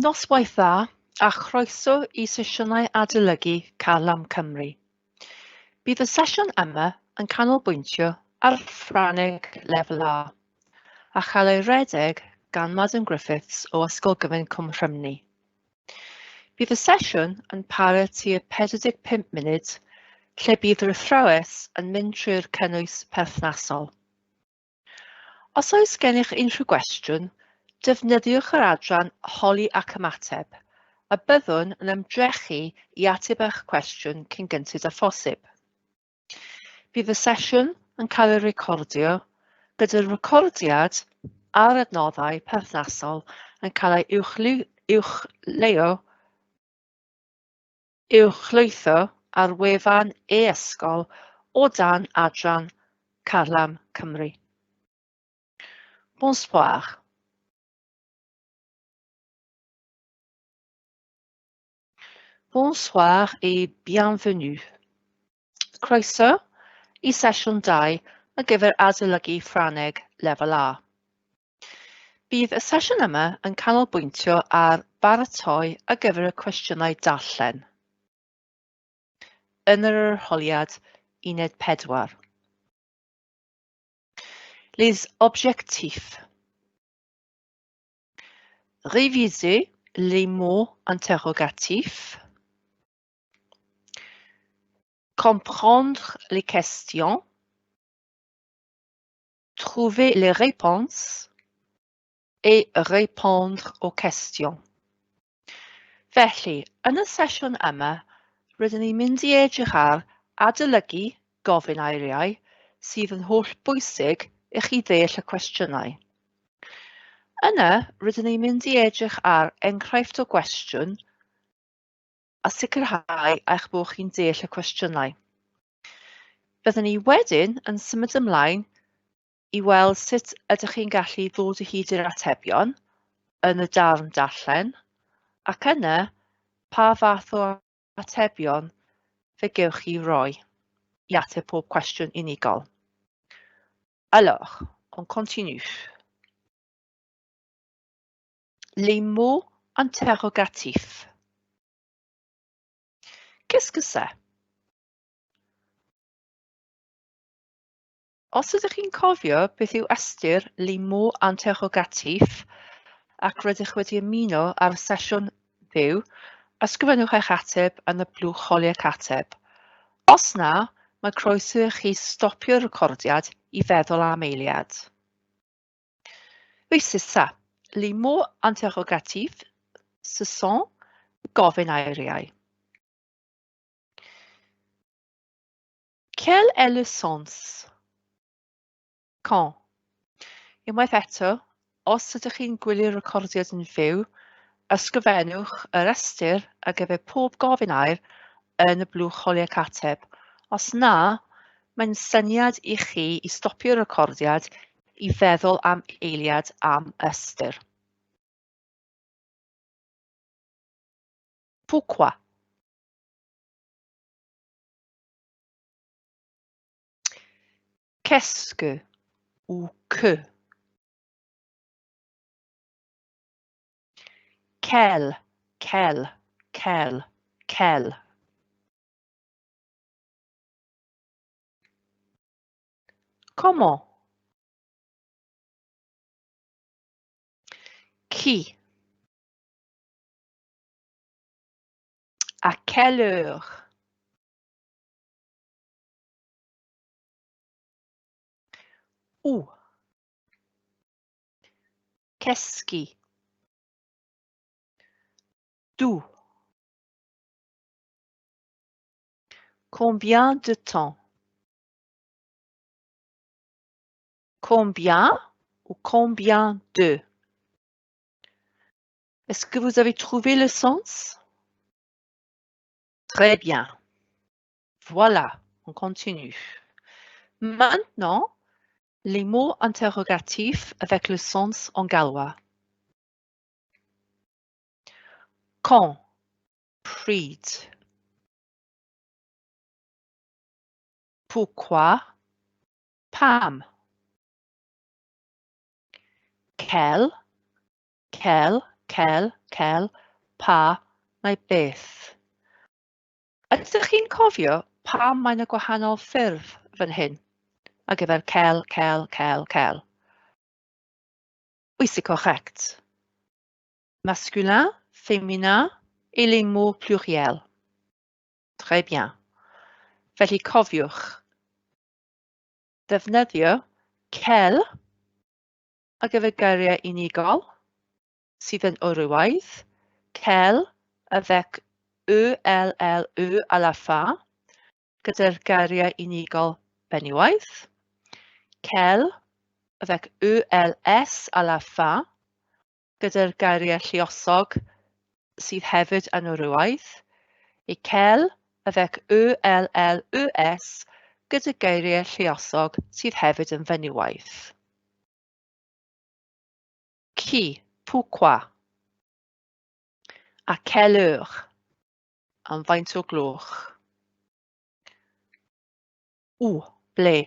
Noswaith dda a chroeso i sesiynau adolygu Carlam Cymru. Bydd y sesiwn yma yn canolbwyntio ar Ffrangeg Lefel A a chael ei redeg gan Madam Griffiths o Ysgol Gyfun Cwm Rhymni. Bydd y sesiwn yn para tua 45 munud lle bydd yr athrawes yn mynd trwy'r cynnwys perthnasol. Os oes gennych unrhyw gwestiwn, defnyddiwch yr adran Holi ac Ymateb, a byddwn yn ymdrechu i ateb eich cwestiwn cyn gynted â phosib. Bydd y sesiwn yn cael ei recordio, gyda'r recordiad a'r adnoddau perthnasol yn cael eu uwchleuo uwchlwytho ar wefan e-ysgol o dan adran Carlam Cymru. Bonsoir. Bonsoir et bienvenue. Croeso i sesiwn 2 ar gyfer adolygu Ffrangeg Lefel A. Bydd y sesiwn yma yn canolbwyntio ar baratoi ar gyfer y cwestiynau darllen yn yr arholiad Uned 4. Les objectifs. Réviser les mots interrogatifs. Comprendre les questions. Trouver les réponses et répondre aux questions. Felly, yn y sesiwn yma, rydyn ni'n mynd i edrych ar adolygu gofyn eiriau sydd yn holl bwysig i chi ddeall y cwestiynau. Yna, rydyn ni'n mynd i edrych ar enghraifft o gwestiwn a sicrhau eich bod chi'n deall y cwestiynau. Byddwn ni wedyn yn symud ymlaen i weld sut ydych chi'n gallu ddod o hyd i'r atebion yn y darn darllen, ac yna pa fath o atebion fe gewch chi roi i ateb pob cwestiwn unigol. Alors, on continue. Les mots interrogatifs. Qu'est-ce que c'est? Os ydych chi'n cofio beth yw ystyr les mots interrogatifs ac rydych wedi ymuno ar y sesiwn fyw, ysgrifennwch eich ateb yn y blwch holi ac ateb. Os na, mae croeso i chi stopio'r recordiad i feddwl am eiliad. Oui, c'est ça. Les mots interrogatifs, ce sont gofyn eiriau. Quel est le sens? Quand? Unwaith eto, os ydych chi'n gwylio'r recordiad yn fyw, ysgrifennwch yr ystyr ar gyfer pob gofyn air yn y blwch holi ac ateb. Os na, mae'n syniad i chi i stopio'r recordiad i feddwl am eiliad am ystyr. Pourquoi? Qu'est-ce que ou que? Quel, quel, quel, quel. Comment? Qui? À quelle heure? Où? Qu'est-ce qui? D'où? Combien de temps? Combien ou combien de? Est-ce que vous avez trouvé le sens? Très bien. Voilà, on continue. Maintenant, les mots interrogatifs avec le sens en gallois. Quand, pryd. Pourquoi, pam. Quel, quel, Quel, quelle, pa neu beth. Ydych chi'n cofio pam mae yna gwahanol ffurf fan hyn ar gyfer quel, quelle, quel, quelles? Oui, c'est correct. Masculin, féminin et les mots pluriels. Très bien. Felly cofiwch, ddefnyddio quel ar gyfer geiriau unigol sydd yn wrywaidd, quel avec E L L E à la fin gyda'r geiriau unigol benywaidd, quel avec E L S à la fin gyda'r geiriau lluosog sydd hefyd yn wrywaidd, et quel avec E L L E S gyda geiriau lluosog sydd hefyd yn fenywaidd. Qui, pourquoi? À quelle heure? Am faint o gloch? Où, ble?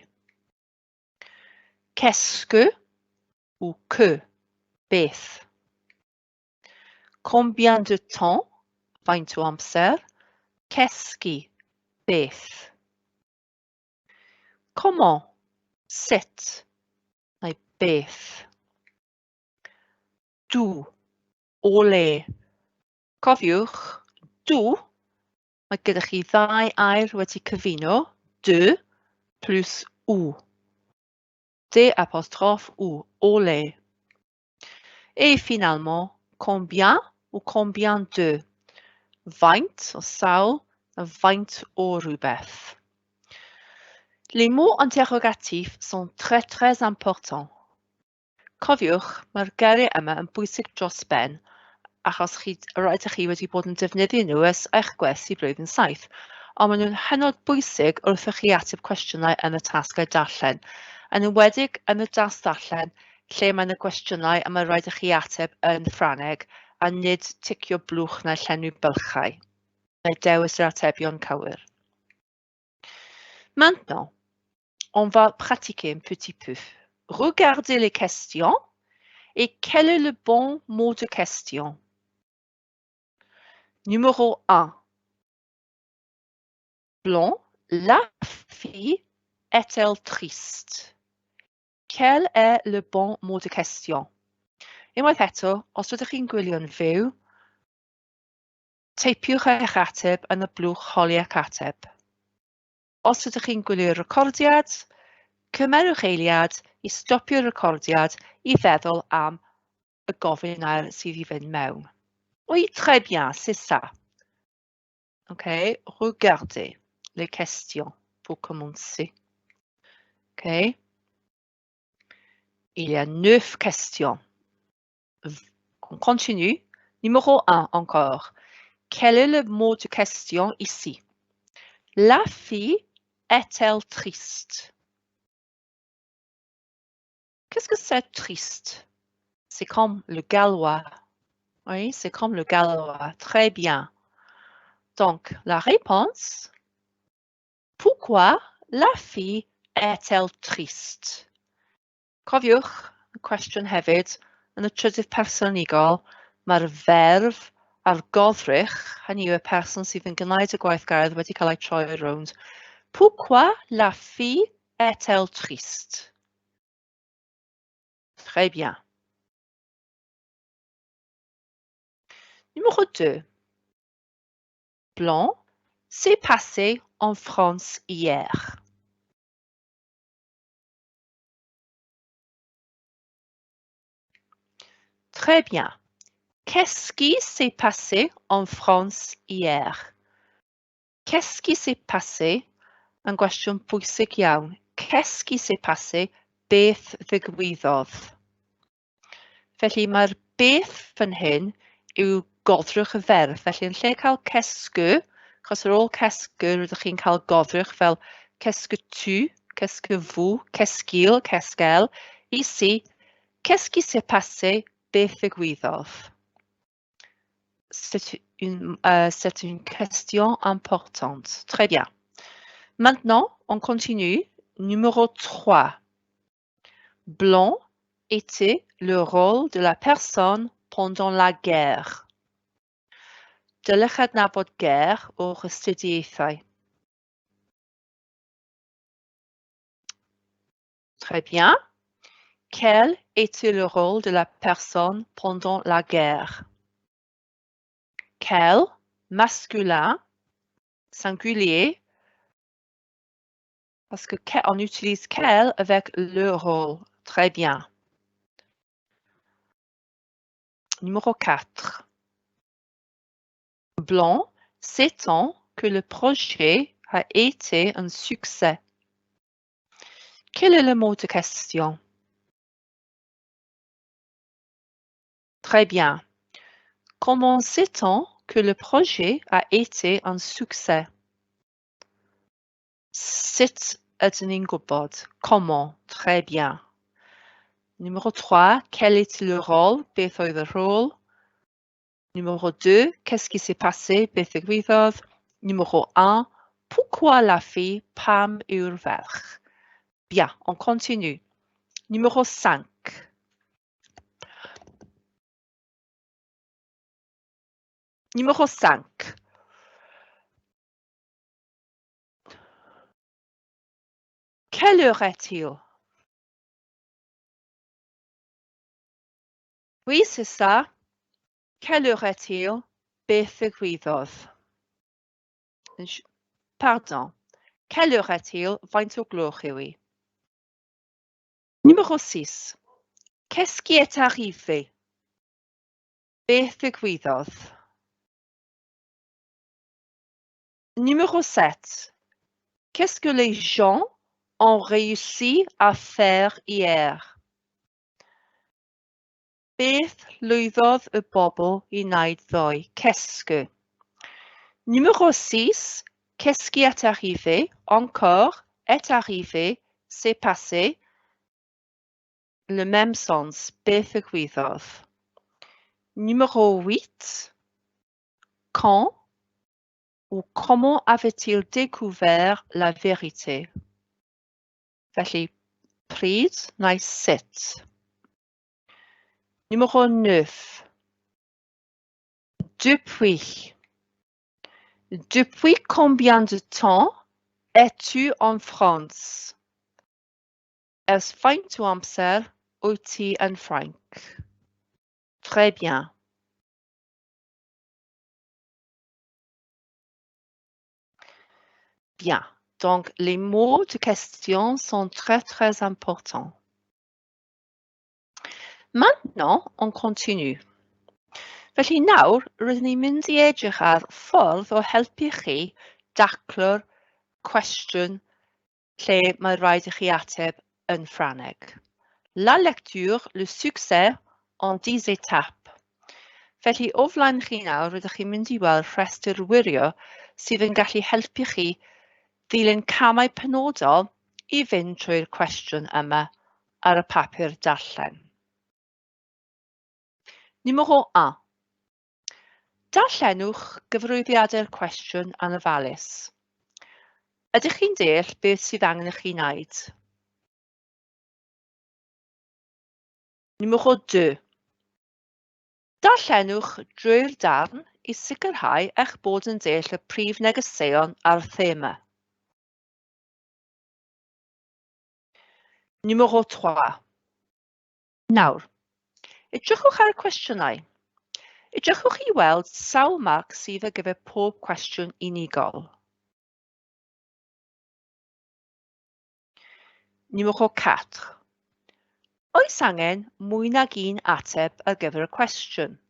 Qu'est-ce que ou que, beth? Combien de temps? Faint o amser? Qu'est-ce qui, beth? Comment? Sut? Neu beth? D'où, o le. Cofiwch, d'où, mae gyda chi ddau air wedi cyfuno, de plus où. D apostrophe ou, o le. Et finalement, combien ou combien de? Faint o sawl a faint o rhywbeth. Les mots interrogatifs sont très très importants. Cofiwch, mae'r geiriau yma yn bwysig dros ben, achos chi, rydych chi wedi bod yn defnyddio nhw ers eich gwersi blwyddyn saith, ond maen nhw'n hynod bwysig wrth i chi ateb cwestiynau yn y tasgau darllen, yn enwedig yn y dasg ddarllen lle mae yna gwestiynau a mae rhaid i chi ateb yn Ffrangeg a nid ticio blwch neu llenwi bylchau, neu dewis yr atebion cywir. Maintenant, on va pratiquer un petit peu. Regardez les questions et quel est le bon mot de question? Numéro 1. Blanc, la fille est-elle triste? Quel est le bon mot de question? Unwaith eto, os ydych chi'n gwylio'n fyw, teipiwch eich ateb yn y blwch holi ac ateb. Os ydych chi'n gwylio'r recordiad, cymerwch eiliad i stopio'r recordiad i feddwl am y gofyn air sydd i fynd mewn. Oui, très bien, c'est ça. Ok, regardez les questions pour commencer. Ok, il y a 9 questions. On continue. Numéro 1 encore. Quel est le mot de question ici? La fille est-elle triste? Qu'est-ce que c'est triste? C'est comme le gallois. Oui, c'est comme le gallois. Très bien. Donc, la réponse, pourquoi la fille est-elle triste? Cofiwch, y cwestiwn hefyd, yn y trydydd person unigol, mae'r ferf a'r goddrych, hynny yw y person sydd yn gwneud y gweithgaredd wedi cael ei troi rownd. Pourquoi la fille est-elle triste? Très bien. Numéro 2. Blanc s'est passé en France hier. Très bien. Qu'est-ce qui s'est passé en France hier? Qu'est-ce qui s'est passé? Yn gwestiwn bwysig iawn. Qu'est-ce qui s'est passé? Beth ddigwyddodd? Felly mae'r beth fan hyn yw goddrych y ferf. Felly yn lle cael qu'est-ce que, achos ar ôl qu'est-ce que rydych chi'n cael goddrych fel qu'est-ce que tu, qu'est-ce que vous, qu'est-ce qu'il, qu'est-ce qu'elle. Ici, qu'est-ce qui s'est passé? Beth ddigwyddodd? C'est une question importante. Très bien. Maintenant, on continue. Numéro 3. Blanc était le rôle de la personne pendant pendant la guerre? Dylech adnabod guerre o'ch astudiaethau. Très bien. Quel était le rôle de la personne pendant la guerre? Quel, masculin, singulier, parce que on utilise quel avec le rôle. Très bien. Numéro 4. Blanc, sait-on que le projet a été un succès? Quel est le mot de question? Très bien. Comment sait-on que le projet a été un succès? Sut ydyn ni'n gwybod? Comment? Très bien. Numéro 3, quel était le rôle? Beth oedd y rôl? Numéro 2, qu'est-ce qui s'est passé? Beth ddigwyddodd? Numéro 1, pourquoi la fille? Pam yw'r ferch? Bien, on continue. Numéro 5. Numéro 5. Quelle heure est-il? Oui, c'est ça. Quelle heure est-il? Beth ddigwyddodd? Pardon. Quelle heure est-il? Faint o gloch yw hi? Numéro 6. Qu'est-ce qui est arrivé? Beth ddigwyddodd? Numéro 7. Qu'est-ce que les gens ont réussi à faire hier? Beth lwyddodd y bobl i wneud ddoe? Qu'est-ce que? Numéro 6. Qu'est-ce qui est arrivé? Encore, est arrivé, s'est passé. Le même sens. Beth ddigwyddodd? Numéro 8. Quand ou comment avait-il découvert la vérité? Felly, pryd neu sut? Numéro 9. Depuis. Depuis combien de temps es-tu en France? Ers faint o amser wyt ti yn Ffrainc? Très bien. Bien. Donc, les mots de question sont très, très importants. Maintenant, on continue. Felly nawr, rydyn ni'n mynd i edrych ar ffordd o helpu chi daclo'r cwestiwn lle mae rhaid i chi ateb yn Ffrangeg. La lecture, le succès en 10 étapes. Felly o flaen chi nawr, rydych chi'n mynd i weld rhestr wirio sydd yn gallu helpu chi ddilyn camau penodol i fynd trwy'r cwestiwn yma ar y papur darllen. Numéro 1. Darllenwch gyfarwyddiadau'r cwestiwn yn ofalus. Ydych chi'n deall beth sydd angen i chi wneud? Numéro 2. Darllenwch drwy'r darn i sicrhau eich bod yn deall y prif negeseuon a'r thema. Numéro 3. Nawr, edrychwch ar y cwestiynau. Edrychwch i weld sawl marc sydd ar gyfer pob cwestiwn unigol. Numéro 4. Oes angen mwy nag un ateb ar gyfer y cwestiwn?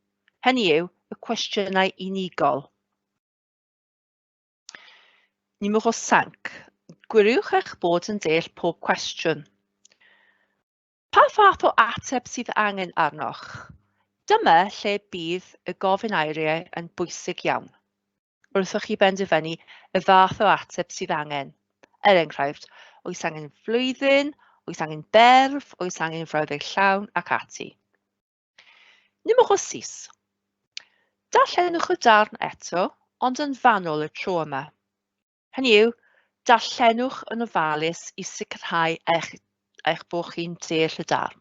Hynny yw, y cwestiynau unigol. Numéro 5. Gwiriwch eich bod yn deall pob cwestiwn. Pa fath o ateb sydd angen arnoch? Dyma lle bydd y gofyn eiriau yn bwysig iawn. Wrth chi benderfynu y fath o ateb sydd angen. Er enghraifft, oes angen flwyddyn, oes angen berf, oes angen frawddeg llawn ac ati. Numéro 6. Darllenwch y darn eto, ond yn fanwl y tro yma. Hynny yw, darllenwch yn ofalus i sicrhau eich bod chi'n deall y darn.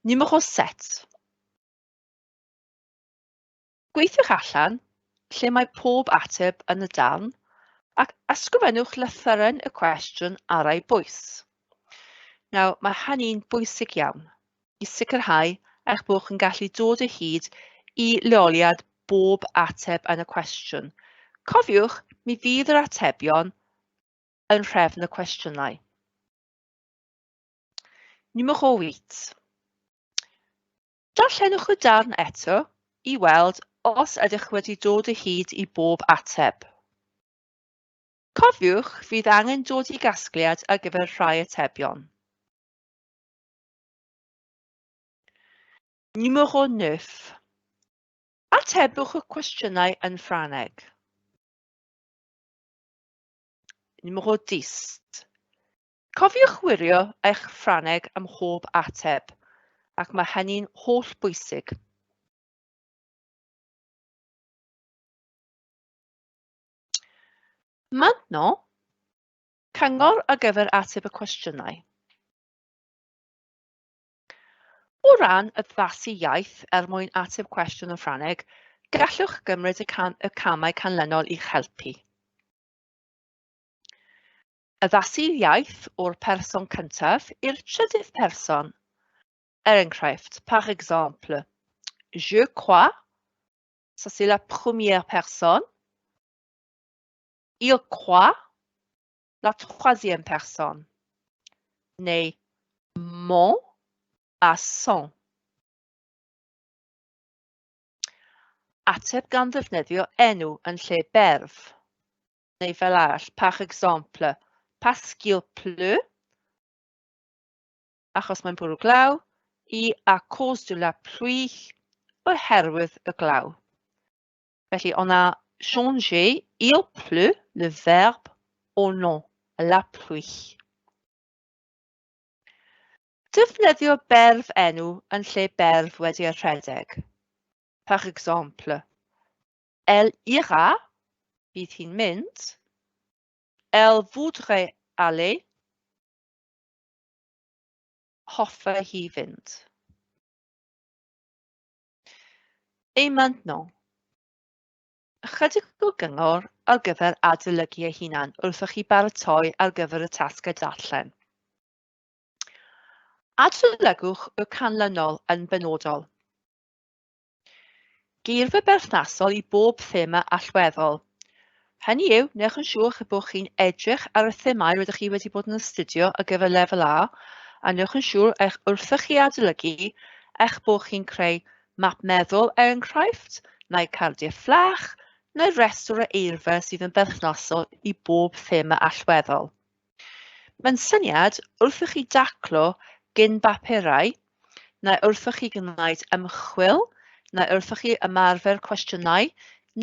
Numéro 7. Gweithiwch allan lle mae pob ateb yn y darn ac ysgrifennwch lythyren y cwestiwn ar ei bwys. Nawr, mae hynny'n bwysig iawn i sicrhau eich bod chi'n gallu dod o hyd i leoliad bob ateb yn y cwestiwn. Cofiwch, mi fydd yr atebion yn nhrefn y cwestiynau. Numéro 8. Darllenwch y darn eto i weld os ydych wedi dod o hyd i bob ateb. Cofiwch, fydd angen dod i gasgliad ar gyfer rhai atebion. Numéro 9. Atebwch y cwestiynau yn Ffrangeg. Numéro 10. Cofiwch wirio eich Ffrangeg ym mhob ateb, ac mae hynny'n hollbwysig. Maintenant, cyngor ar gyfer ateb y cwestiynau. O ran addasu iaith er mwyn ateb cwestiwn yn Ffrangeg, gallwch gymryd y, cam y camau canlynol i'ch helpu. Addasu'r iaith o'r person cyntaf i'r trydydd person. Er enghraifft, par exemple, je crois, ça c'est la première personne, il croit, la troisième personne, neu mon a son. Ateb gan ddefnyddio enw yn lle berf. Neu fel arall, par exemple, parce qu'il pleut, achos mae'n bwrw glaw, i à cause de la pluie, oherwydd y glaw. Felly, on a changé il pleut, le verbe, au nom, la pluie. Defnyddio berf enw yn lle berf wedi ei rhedeg. Par exemple, elle ira, bydd hi'n mynd. Elle voudrait aller, hoffa hi fynd. Et maintenant, ychydig o gyngor ar gyfer adolygu eu hunan wrth i chi baratoi ar gyfer y tasgau darllen. Adolygwch y canlynol yn benodol. Geirfa berthnasol i bob thema allweddol. Hynny yw, wnewch yn siŵr eich bod chi'n edrych ar y themâu rydych chi wedi bod yn astudio ar gyfer Lefel A, a wnewch yn siŵr eich wrth i chi adolygu eich bod chi'n creu map meddwl er enghraifft, neu cardiau fflach, neu restr o eirfa sydd yn berthnasol i bob thema allweddol. Mae'n syniad wrth i chi daclo gyn bapurau, neu wrth i chi gwneud ymchwil, neu wrth i chi ymarfer cwestiynau,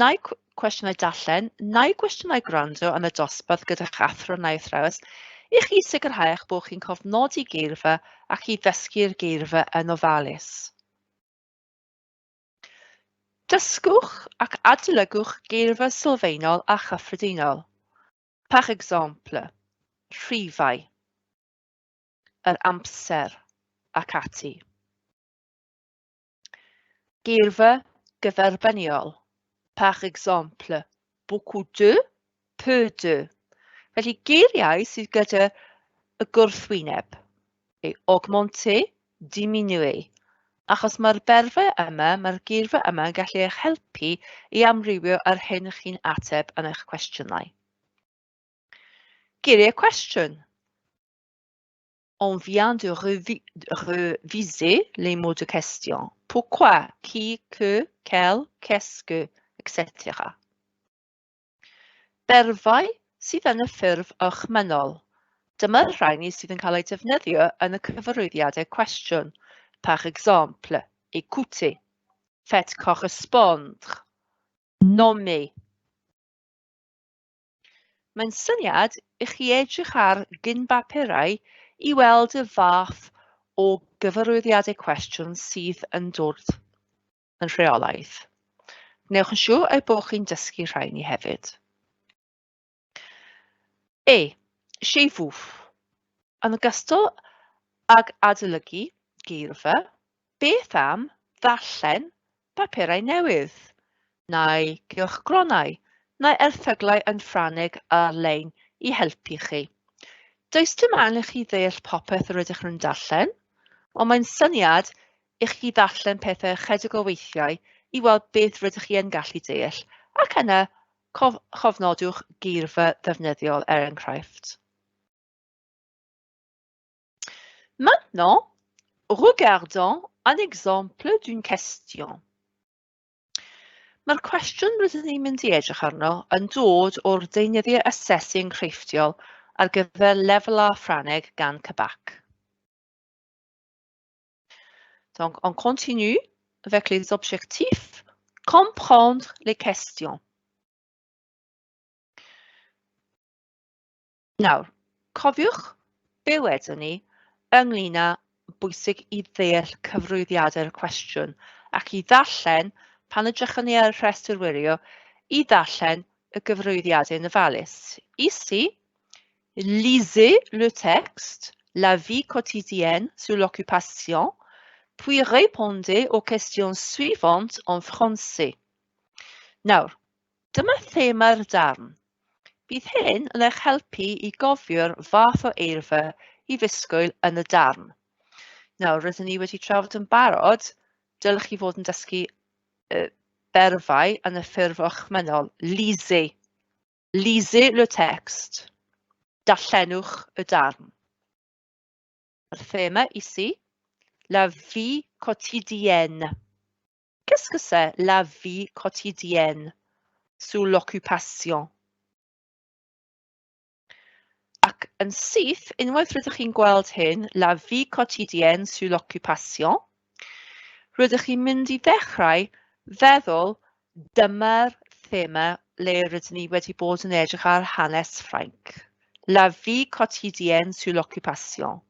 neu cwestiynau darllen, neu gwestiynau gwrando yn y dosbarth gyda'ch athro neu athrawes, i chi sicrhau eich bod chi'n cofnodi geirfa ac i ddysgu'r geirfa yn ofalus. Dysgwch ac adolygwch geirfa sylfaenol a chyffredinol. Par exemple, rhifau, yr amser ac ati. Geirfa gyferbyniol, par exemple, beaucoup de, peu de. Felly geiriau sydd gyda y gwrthwyneb, augmenter, diminuer. Achos mae'r berfau yma, mae'r geirfa yma yn gallu eich helpu i amrywio yr hyn chi'n ateb yn eich cwestiynau. Geiriau cwestiwn. On vient de reviser les mots de question. Pourquoi, qui, que, quel, qu'est-ce que, etc. Berfau sydd yn y ffurf orchmynnol. Dyma'r rhain sydd yn cael eu defnyddio yn y cyfarwyddiadau cwestiwn. Par exemple, écoutez, faites correspondre, nommer. Mae'n syniad i chi edrych ar gyn-bapurau i weld y fath o gyfarwyddiadau cwestiwn sydd yn dod yn rheolaidd. Gwnewch yn siŵr eu bod chi'n dysgu rhain i hefyd. E. Chez vous. Yn ogystal ag adolygu geirfa, beth am ddarllen papurau newydd? neu gylchgronau, neu erthyglau yn Ffrangeg ar-lein i helpu chi. Does dim angen i chi ddeall popeth yr ydych yn darllen, ond mae'n syniad i chi ddarllen pethau ychydig o weithiau i weld beth rydych chi yn gallu deall, ac yna cofnodwch geirfa ddefnyddiol er enghraifft. Maintenant, regardons un exemple d'une question. Mae'r cwestiwn rydyn ni'n mynd i edrych arno yn dod o'r deunyddiau asesu enghreifftiol ar gyfer Lefel A Ffrangeg gan CBAC. Donc, on continue avec les objectifs. Comprendre les questions. Nawr, cofiwch be wedon ni ynglyn â bwysig i ddeall cyfrwyddiadau'r cwestiwn ac i ddarllen, pan edrychwn ni ar y rhestr wirio, i ddarllen y gyfrwyddiadau yn ofalus. Ici, lisez le texte, La vie quotidienne sur l'occupation, puis répondez aux questions suivantes en français. Nawr, dyma thema'r darn. Bydd hyn yn eich helpu i gofio'r fath o eirfa i ddisgwyl yn y darn. Nawr, rydyn ni wedi trafod yn barod, dylech chi fod yn dysgu berfau yn y ffurf orchmynnol. Lisez. Lisez le texte. Darllenwch y darn. Yr thema ici, la vie quotidienne. Qu'est-ce que c'est la vie quotidienne sous l'occupation? Ac yn syth, unwaith rydych chi'n gweld hyn, la vie quotidienne sous l'occupation, rydych chi'n mynd i ddechrau feddwl dyma'r thema le rydyn ni wedi bod yn edrych ar hanes Ffrainc. La vie quotidienne sous l'occupation.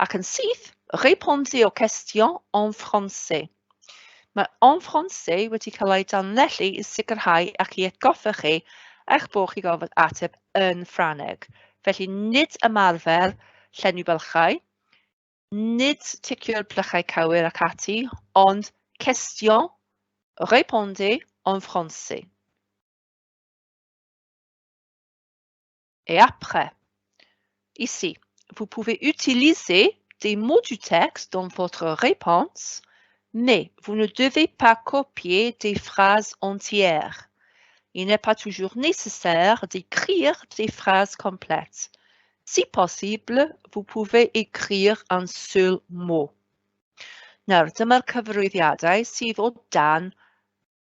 Ac yn syth, répondez aux questions en français. Mae en français wedi cael ei danlinellu i sicrhau ac i atgoffa chi eich bod chi gorfod ateb yn Ffrangeg. Felly nid ymarfer llenwi bylchau, nid ticio'r blychau cywir ac ati, ond question, répondez en français. Et après, ici, vous pouvez utiliser des mots du texte dans votre réponse, mais vous ne devez pas copier des phrases entières. Il n'est pas toujours nécessaire d'écrire des phrases complètes. Si possible, vous pouvez écrire un seul mot. Nawr, dyma'r cyfarwyddiadau sydd o dan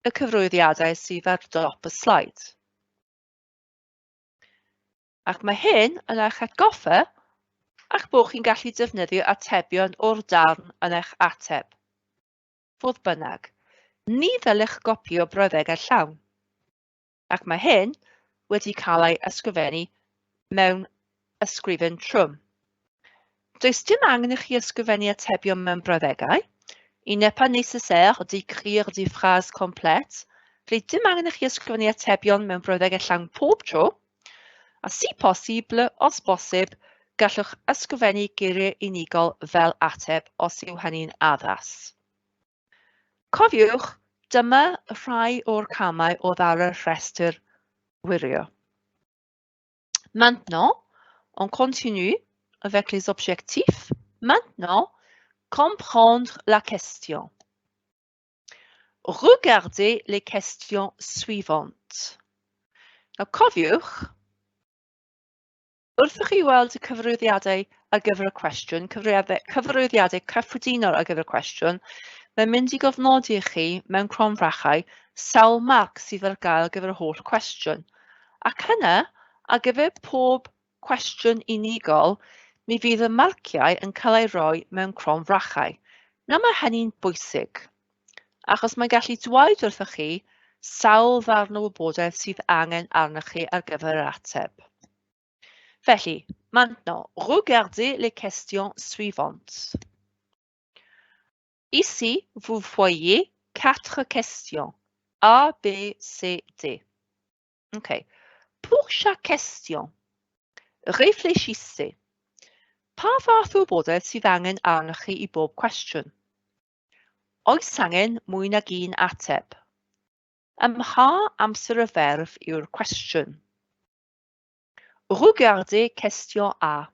y cyfarwyddiadau sydd ar dop y sleid. Ac mae hyn yn eich atgoffa a'ch bod chi'n gallu defnyddio atebion o'r darn yn eich ateb. Fodd bynnag, ni ddylech gopio brawddegau llawn. Ac mae hyn wedi cael ei ysgrifennu mewn ysgrifen trwm. Does dim angen i chi ysgrifennu atebion mewn brawddegau. Il n'est pas nécessaire d'écrire des phrases complètes. Felly dim angen i chi ysgrifennu atebion mewn brawddegau llawn pob tro. A si possible, os bosib, gallwch ysgrifennu geiriau unigol fel ateb os yw hynny'n addas. Cofiwch, dyma rhai o'r camau oedd ar y rhestr wirio. Maintenant, on continue avec les objectifs. Maintenant, comprendre la question. Regardez les questions suivantes. Nawr cofiwch, wrth i chi weld y cyfarwyddiadau ar gyfer y cwestiwn, cyfarwyddiadau cyffredinol ar gyfer y cwestiwn, mae'n mynd i gofnodi i chi mewn cromfrachau sawl marc sydd ar gael ar gyfer y holl cwestiwn. Ac yna, ar gyfer pob cwestiwn unigol, mi fydd y marciau yn cael eu rhoi mewn cromfrachau. Nawr mae hynny'n bwysig, achos mae'n gallu dweud wrthych chi sawl ddarn o wybodaeth sydd angen arnoch chi ar gyfer yr ateb. Felly, maintenant, regardez les questions suivantes. Ici, vous voyez quatre questions. A, B, C, D. OK. Pour chaque question, réfléchissez. Pa fath o wybodaeth sydd angen arnoch chi i bob cwestiwn? Oes angen mwy nag un ateb? Ym mha amser y ferf yw'r cwestiwn? Regardez question A.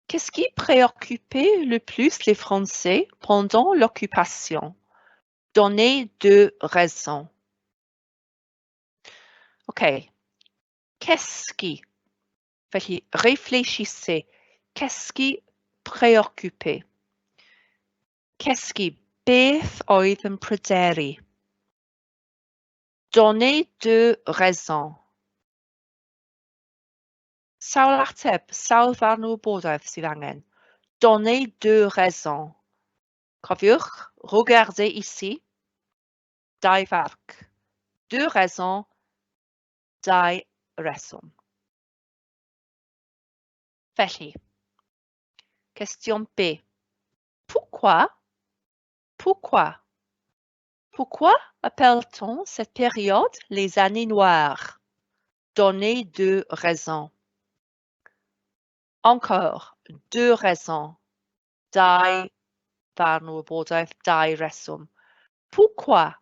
Qu'est-ce qui préoccupait le plus les Français pendant l'occupation? Donnez deux raisons. OK. Qu'est-ce qui? Felly, réfléchissez. Qu'est-ce qui préoccupait? Qu'est-ce qui? Beth oedd yn pryderu? Donnez deux raisons. Sawl ateb, sawl ddarn o wybodaeth sydd angen. Donnez deux raisons. Cofiwch, regardez ici. Dau farc. Deux raisons, dau reswm. Felly, question B. Pourquoi, pourquoi, pourquoi appelle-t-on cette période les années noires? Donnez deux raisons. Encore, deux raisons. Dau ddarn o wybodaeth, dau reswm. Pourquoi?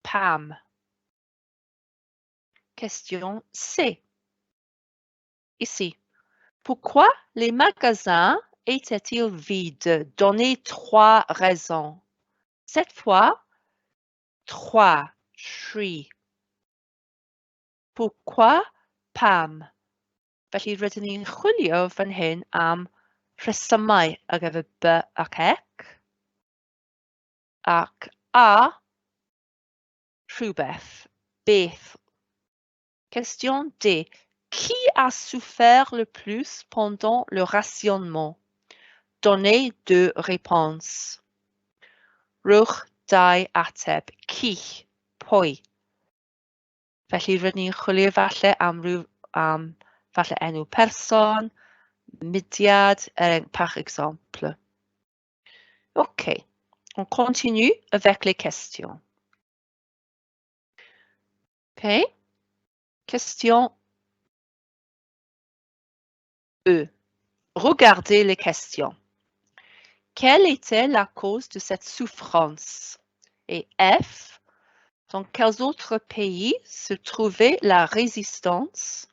Pam. Question C. Ici. Pourquoi les magasins étaient-ils vides? Donnez trois raisons. Cette fois, trois, tri. Pourquoi? Pam. Felly rydyn ni'n chwilio fan hyn am rhesymau ar gyfer B ac C. Ac A, rhywbeth, beth. Question D. Qui a souffert le plus pendant le rationnement? Donnez deux réponses. Rhowch dau ateb. Qui? Pwy? Felly rydyn ni'n chwilio falle am ryw, am falle enw person, mudiad, er, par exemple. OK, on continue avec les questions. OK, question E. Regardez les questions. Quelle était la cause de cette souffrance? Et F, dans quels autres pays se trouvait la résistance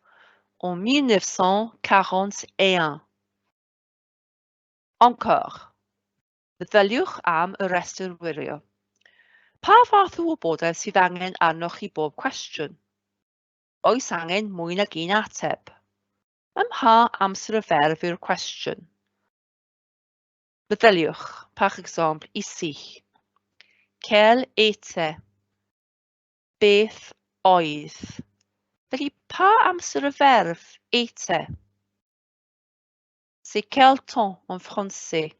en 1941? Encore. Meddyliwch am y rhestr wirio. Pa fath o wybodaeth sydd angen arnoch i bob cwestiwn? Oes angen mwy nag un ateb? Ym mha amser y ferf yw'r cwestiwn? Meddyliwch, par exemple, ici. Quel était? Beth oedd? Felly, pa amser y ferf était? C'est quel temps en français?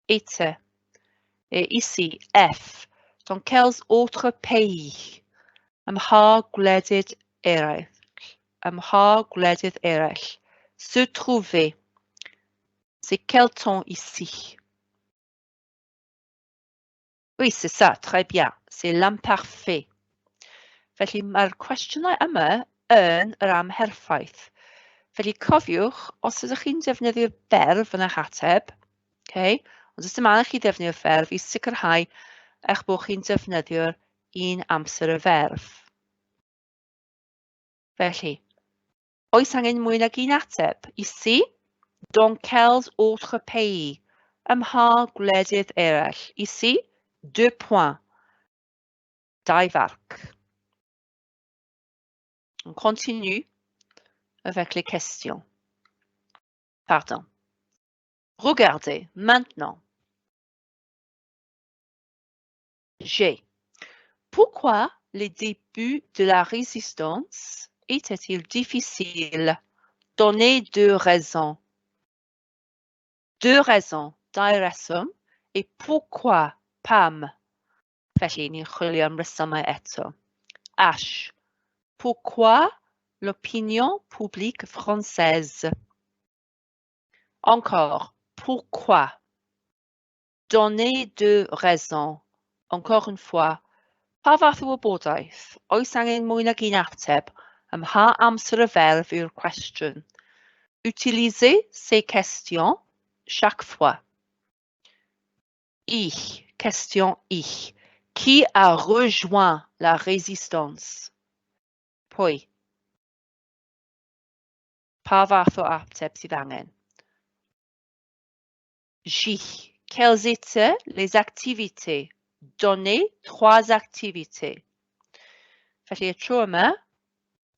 Était. Et ici, F. Dans quels autres pays? Ym mha gwledydd eraill? Ym mha gwledydd eraill? Se trouver. C'est quel temps ici? Oui, c'est ça, très bien. C'est l'imparfait. Felly mae'r cwestiynau yma yn yr amherffaith. Felly cofiwch, os ydych chi'n defnyddio'r berf yn eich ateb, okay, ond os dim angen chi ddefnyddio'r ferf i sicrhau eich bod chi'n defnyddio'r un amser y ferf. Felly, oes angen mwy nag un ateb? Ici, dans quels autres pays? Ym mha gwledydd eraill? Ici, deux points. Dau farc. On continue avec les questions. Pardon. Regardez maintenant. G. Pourquoi les débuts de la résistance étaient-ils difficiles? Donnez deux raisons. Deux raisons, dau reswm, et pourquoi, pam? Felly, ni'n chwilio am resymau eto. H. Pourquoi l'opinion publique française? Encore, pourquoi? Donnez deux raisons. Encore une fois, pa fath o wybodaeth? Oes angen mwy nag un ateb? Ym mha amser y ferf yw'r cwestiwn? Utilisez ces questions chaque fois. I. Question I. Qui a rejoint la résistance? Pwy? Pa fath o ateb sydd angen? J. Quelles étaient les activités? Donnez trois activités. Felly y tro yma,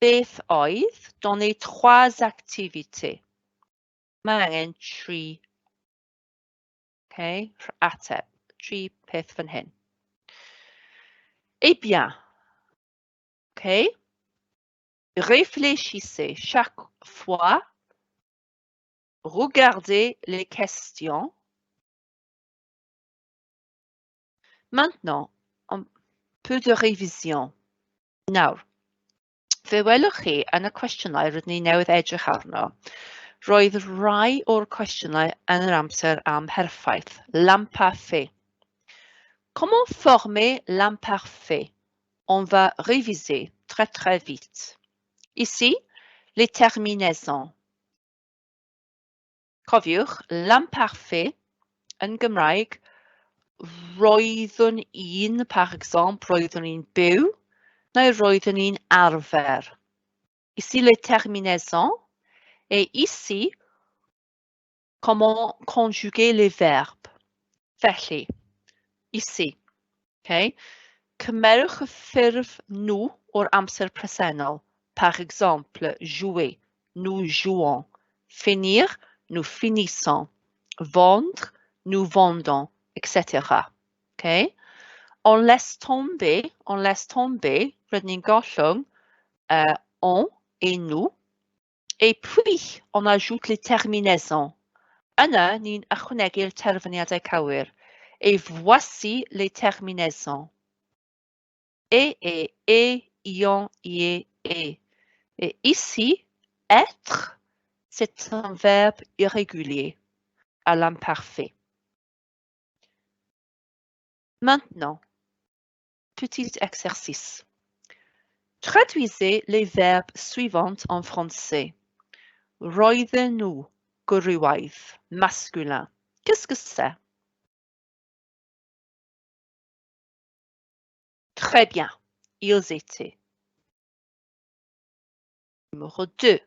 beth oedd? Donnez trois activités. Mae angen tri okay, ateb, tri peth fan hyn. Eh bien, okay, réfléchissez chaque fois, regardez les questions. Maintenant, un peu de révision. Nawr, fe welwch chi yn y cwestiynau rydyn ni newydd edrych arno, roedd rhai o'r cwestiynau yn yr amser amherffaith, l'imparfait. Comment former l'imparfait? On va réviser très très vite. Ici, les terminaisons. Cofiwch, l'imparfait yn Gymraeg, roeddwn i'n, par exemple, roeddwn i'n byw, neu roeddwn i'n arfer. Ici, les terminaisons, et ici, comment conjuguer les verbes. Felly, ici, okay? Cymerwch y ffurf nhw o'r amser presennol. Par exemple, jouer, nous jouons. Finir, nous finissons. Vendre, nous vendons, etc. Okay? On laisse tomber, on laisse tomber, rydyn ni'n gollwng on et nous, et puis on ajoute les terminaisons. Yna, ni'n ychwanegu'r terfyniadau cywir. Et voici les terminaisons. E, e, e, ion, ie, e. Et ici, être, c'est un verbe irrégulier à l'imparfait. Maintenant, petit exercice. Traduisez les verbes suivants en français. Roedden nhw, gwrywaidd, masculin. Qu'est-ce que c'est? Très bien, ils étaient. Numéro 2.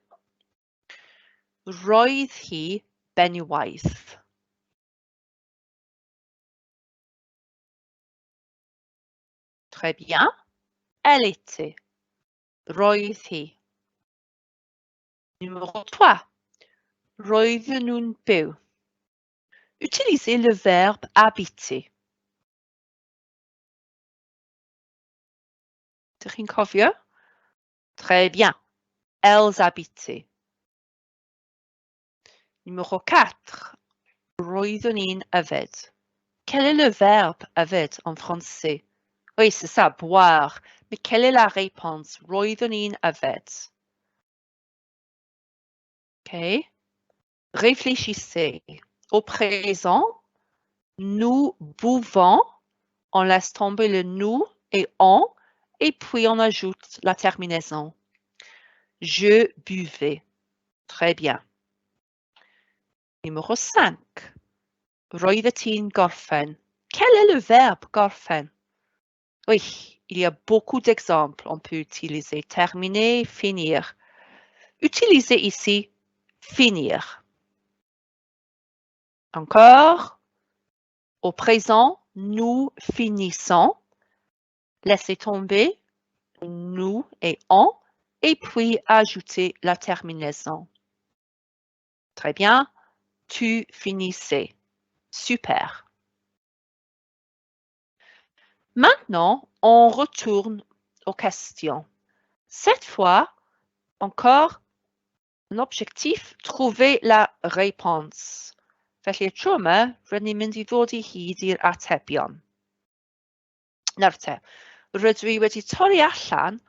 Roedd hi benywaidd. Très bien, elle était. Roedd hi. Numéro 3. Roedden nhw'n byw. Utilisez le verbe habiter. Dych chi'n cofio? Très bien. Elles habitaient. Numéro 4. Roeddwn i'n yfed. Quel est le verbe yfed en français? Oui, c'est ça, boire. Mais quelle est la réponse? Roeddwn i'n yfed. OK. Réfléchissez. Au présent, nous buvons. On laisse tomber le nous et on, et puis on ajoute la terminaison. Je buvais. Très bien. Numéro 5. Roeddet ti'n gorffen. Quel est le verbe gorffen? Oui, il y a beaucoup d'exemples. On peut utiliser terminer, finir. Utilisez ici finir. Encore. Au présent, nous finissons. Laissez tomber nous et on, et puis ajoutez la terminaison. Très bien. Tu finissais. Super. Maintenant, on retourne aux questions. Cette fois, encore, un objectif, trouver la réponse. Felly y tro yma, rydyn ni'n mynd i ddod i hyd i'r atebion. Nawr te, rydw i wedi torri allan,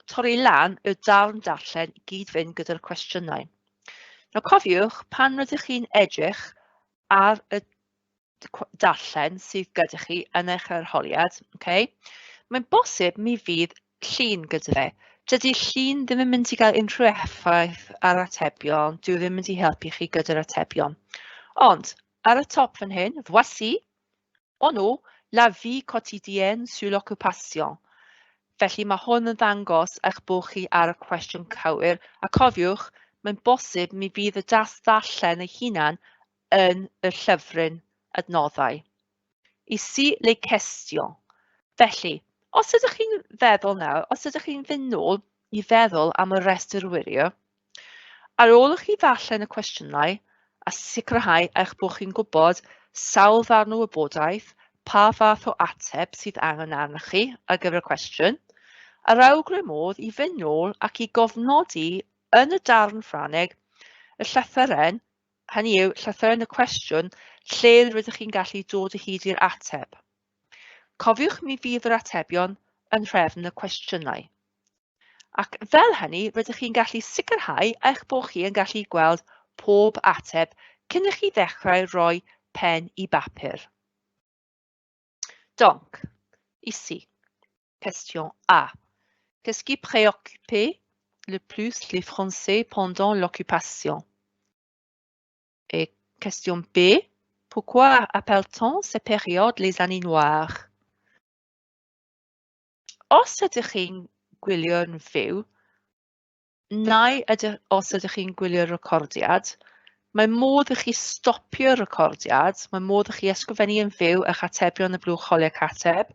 torri lan y darn darllen i gyd fynd gyda'r cwestiynau. Nawr cofiwch, pan rydych chi'n edrych ar y darllen sydd gyda chi yn eich arholiad, okay, mae'n bosib mi fydd llun gyda fe. Dydy llun ddim yn mynd i gael unrhyw effaith ar atebion, dyw e ddim yn mynd i helpu chi gyda'r atebion. Ond ar y top fan hyn, voici, o'n nhw, La vie quotidienne sous l'occupation. Felly mae hwn yn ddangos eich bod chi ar y cwestiwn cywir, a cofiwch, mae'n bosib mi fydd y dasg ddarllen ei hunan yn y llyfryn adnoddau. Ici les questions. Felly, os ydych chi'n feddwl nawr, os ydych chi'n fynd nôl i feddwl am y rhestr wirio, ar ôl i chi ddarllen y cwestiynau a sicrhau eich bod chi'n gwybod sawl ddarn o wybodaeth, pa fath o ateb sydd angen arnoch chi ar gyfer y cwestiwn, yr awgrym oedd i fynd nôl ac i gofnodi yn y darn Ffrangeg y llythyren, hynny yw llythyren y cwestiwn, lle rydych chi'n gallu dod o hyd i'r ateb. Cofiwch mi fydd yr atebion yn nhrefn y cwestiynau. Ac fel hynny, rydych chi'n gallu sicrhau eich bod chi yn gallu gweld pob ateb cyn i chi ddechrau rhoi pen i bapur. Donc, ici, question A. Qu'est-ce qui préoccupait le plus les Français pendant l'occupation? Et question B, pourquoi appelle-t-on ces périodes les années noires? Os ydych chi'n gwylio'n fyw, neu ydych, os ydych chi'n gwylio'r recordiad, mae modd i chi stopio'r recordiad, mae modd i chi ysgrifennu yn fyw eich atebion y blwch holi ac ateb.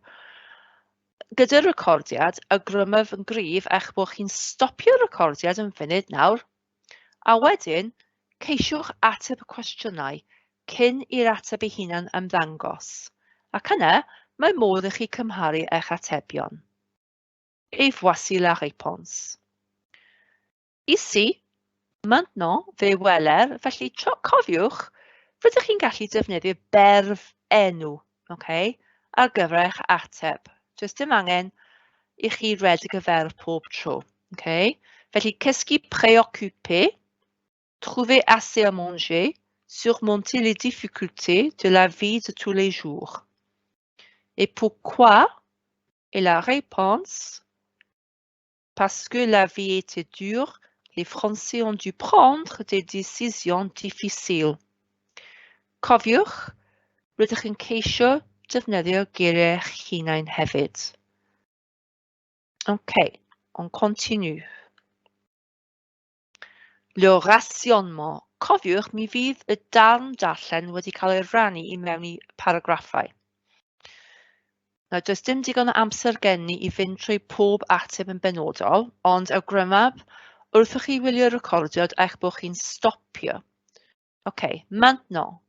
Gyda'r recordiad, awgrymaf yn gryf eich bod chi'n stopio'r recordiad yn funud nawr, a wedyn ceisiwch ateb y cwestiynau cyn i'r ateb ei hunan ymddangos, ac yna mae modd i chi cymharu eich atebion. Et voici la réponse. Ici, maintenant, fe weler, felly cofiwch, rydych chi'n gallu defnyddio berf enw, okay, ar gyfer eich ateb. Does dim angen i chi redeg y ferf pob tro. Okay? Felly, qu'est-ce qui préoccupait? Trouver assez à manger, surmonter les difficultés de la vie de tous les jours. Et pourquoi? Et la réponse, parce que la vie était dure, les Français ont dû prendre des décisions difficiles. Cofiwch, rydych yn ceisio defnyddio geiriau eich hunain hefyd. OK, on continue. Le rationnement. Cofiwch, mi fydd y darn darllen wedi cael ei rannu i mewn i paragraffau. Nawr, does dim digon o amser gen ni i fynd trwy pob ateb yn benodol, ond awgrymaf wrth i chi wylio'r recordiad eich bod chi'n stopio. OK, maintenant,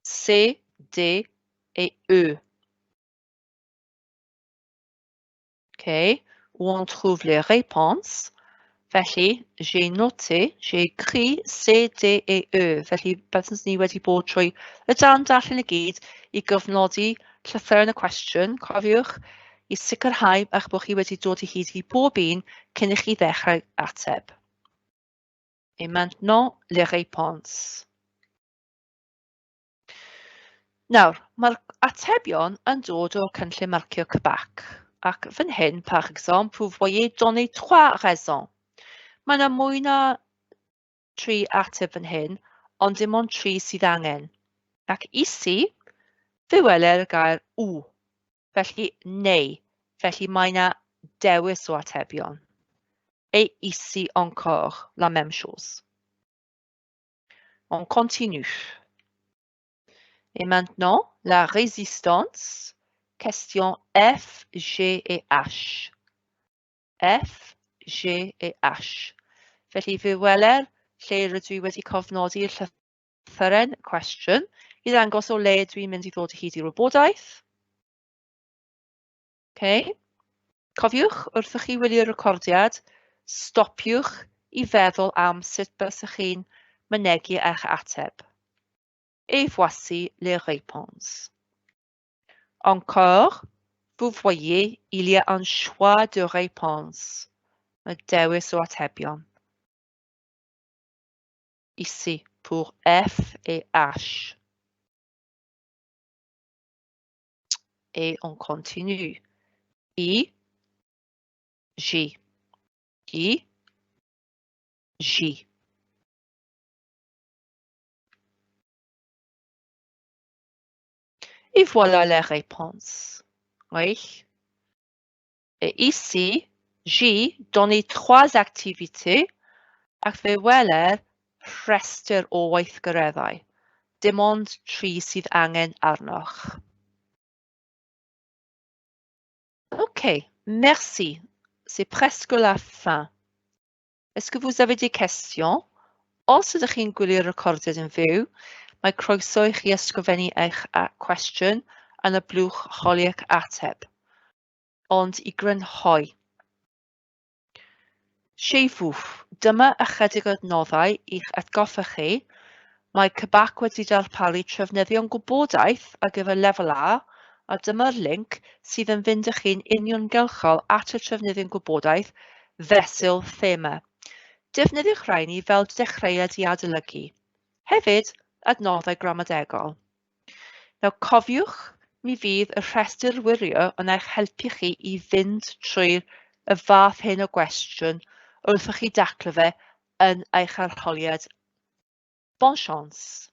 C, D et E. OK, où on trouve les réponses. Felly, j'ai noté, j'ai écrit C, D et E. Felly, byddwn ni wedi bod trwy y darn darllen i gyd i gofnodi llythyren y cwestiwn, cofiwch, i sicrhau eich bod chi wedi dod i hyd i bob un cyn i chi ddechrau ateb. Et maintenant, les réponses. Nawr, mae'r atebion yn dod o'r cynllun marcio CBAC, ac fan hyn, par exemple, vous voyez donner trois raisons. Mae yna mwy na tri ateb fan hyn, ond dim ond tri sydd angen. Ac ici, fe weler y gair ou, felly neu, felly mae yna dewis o atebion. Et ici encore, la même chose. On continue. Et maintenant, la résistance, question F, G et H. F, G et H. Felly fe weler lle rydw i wedi cofnodi'r llythyren cwestiwn i ddangos o le dwi'n mynd i ddod o hyd i'r wybodaeth. Okay. Cofiwch, wrth i chi wylio'r recordiad, stopiwch i feddwl am sut bysych chi'n mynegi eich ateb. Et voici les réponses. Encore, vous voyez, il y a un choix de réponses. Mae dewis o atebion. Ici, pour F et H. Et on continue. I, G. I, G. Et voilà la réponse. Oui. Et ici, j'ai donné trois activités ac fe weler rhestr o weithgareddau. Dim ond tri sydd angen arnoch. Ok, merci. C'est presque la fin. Est-ce que vous avez des questions? Os ydych chi'n gwylio'r recordiad yn fyw, mae croeso i chi ysgrifennu eich cwestiwn yn y blwch holi ac ateb. Ond i grynhoi. Chez vous, dyma ychydig o adnoddau i'ch atgoffa chi. Mae CBAC wedi darparu trefnyddion gwybodaeth ar gyfer Lefel A, a dyma'r linc sydd yn fynd â chi'n uniongyrchol at y trefnyddion gwybodaeth fesul thema. Defnyddiwch rhain i fel dechreuad i adolygu. Hefyd, adnoddau gramadegol. Nawr cofiwch, mi fydd y rhestr wirio yn eich helpu chi i fynd trwy'r y fath hyn o gwestiwn wrth i chi daclo fe yn eich arholiad. Bonne chance!